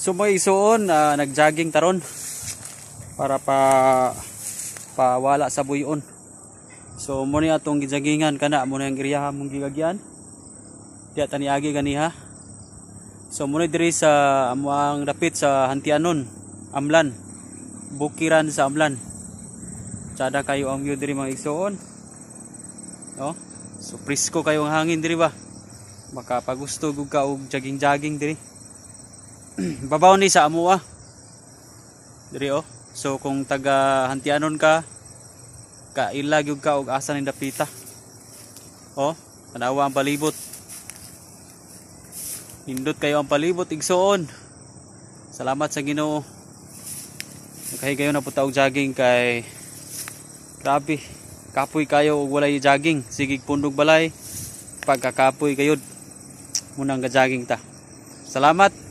So mga igsuon, nag-jogging taron para pa pawala sa buyon. So mo ni atong gijaggingan kana mo na ang area mong gigagyan. Diya tani agi ganiha. So mo ni diri sa amuang dapit sa Hantianon, Amlan. Bukiran sa Amlan. Tsada kayo ang view diri, mga igsuon. No? So presko kayo ang hangin diri ba? Makapagusto gud ka og jogging-jogging diri. Babaw ni sa amua. Diri oh. So kung taga Hantianon ka, kaila gyud ka og asa ning dapita. Oh, tanawa ang palibot. Nindot kayo ang palibot, igsuon. Salamat sa Ginoo. Nakahigayon na po ta og jogging kay grabe. Kapoy kayo og walay jogging. Sigig pundog balay. Pagkakapoy kayod. Munang ga-jogging ta. Salamat.